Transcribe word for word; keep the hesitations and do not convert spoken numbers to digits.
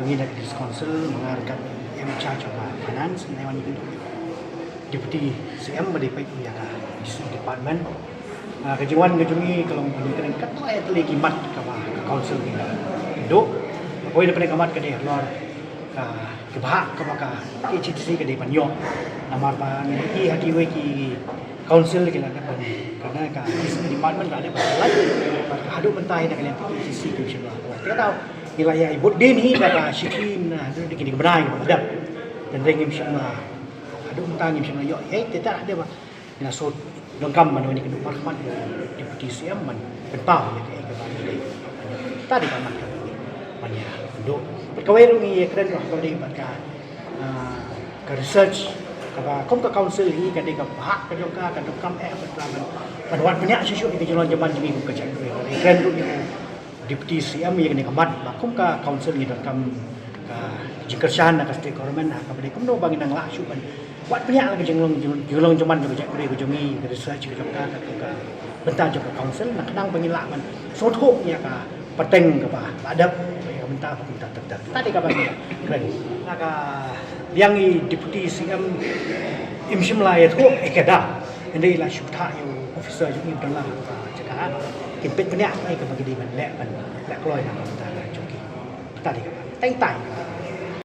Ngi na ka District Council, ma nga ryngkat em in charge of finance, ngi wan ïakynduh Deputy C M ba dei peit ïa ka D C department. Ah, ka jingwan ka jong ngi ka long ban ïakren katto katne ki mat kaba ka council ka ïakynduh. Kawei na pdeng ka mat ka dei halor ka, ka bhah kaba ka K H A D C ka dei ban ïoh. Namar ba ngi i ha kiwei ki council ki la dep ban, ka na ka D C department la dep ban lait. Bad ka haduh mynta hi na ka liang K H A D C ka shim la. Te daw ngi la ïa i bud din hi da ka shithi na haduh kine ki bnai ba dep. Hynrei ngim shim la, haduh mynta ngim shim la ïoh. Hei, te ta dep ba ngi la shu donkam ban wan ïakynduh markhmat Deputy C M ban pynpaw ïa kaei kaba ngi dei. Ta dei ka mat kaba ngi ban ïakynduh. Bad kawei ruh ngi ïakren ruh kaba dei bad ka, ah, ka research kaba kum ka council hi ka dei ka bhah ka jong ka, ka donkam eh ban, ban, ban wad bniah shuh shuh ïa ka jinglong jingman jong ngi kum ka jaitbynriew. Ïakren ruh ïa u Deputy C M ïa kane ka mat ba kum ka council ngi donkam ka jingkyrshan na ka state government ha kaba dei kumno ba ngin nang lah shuh ban wad bniah la ka jinglong, jing-, jinglong jingman jong ka jaitbynriew ka jong ngi, ka research ka jong ka, ka, ka bynta jong ka council, na ka bynta ba ngin lah ban sngewthuh ïa ka pateng kaba la dep, ïa ka bynta ba kumta ter ter. Ta dei kaba ngi kren. Na ka liang i Deputy C M im shym la ïathuh ïa ka da. Hynrei la shu ktah ïa u officer jong i ba don lang ha ka jaka. Kin peit bniah ïa kaba ki dei ban leh, ban leh kloi na ka bynta jong ki. Ta dei kaba teng teng.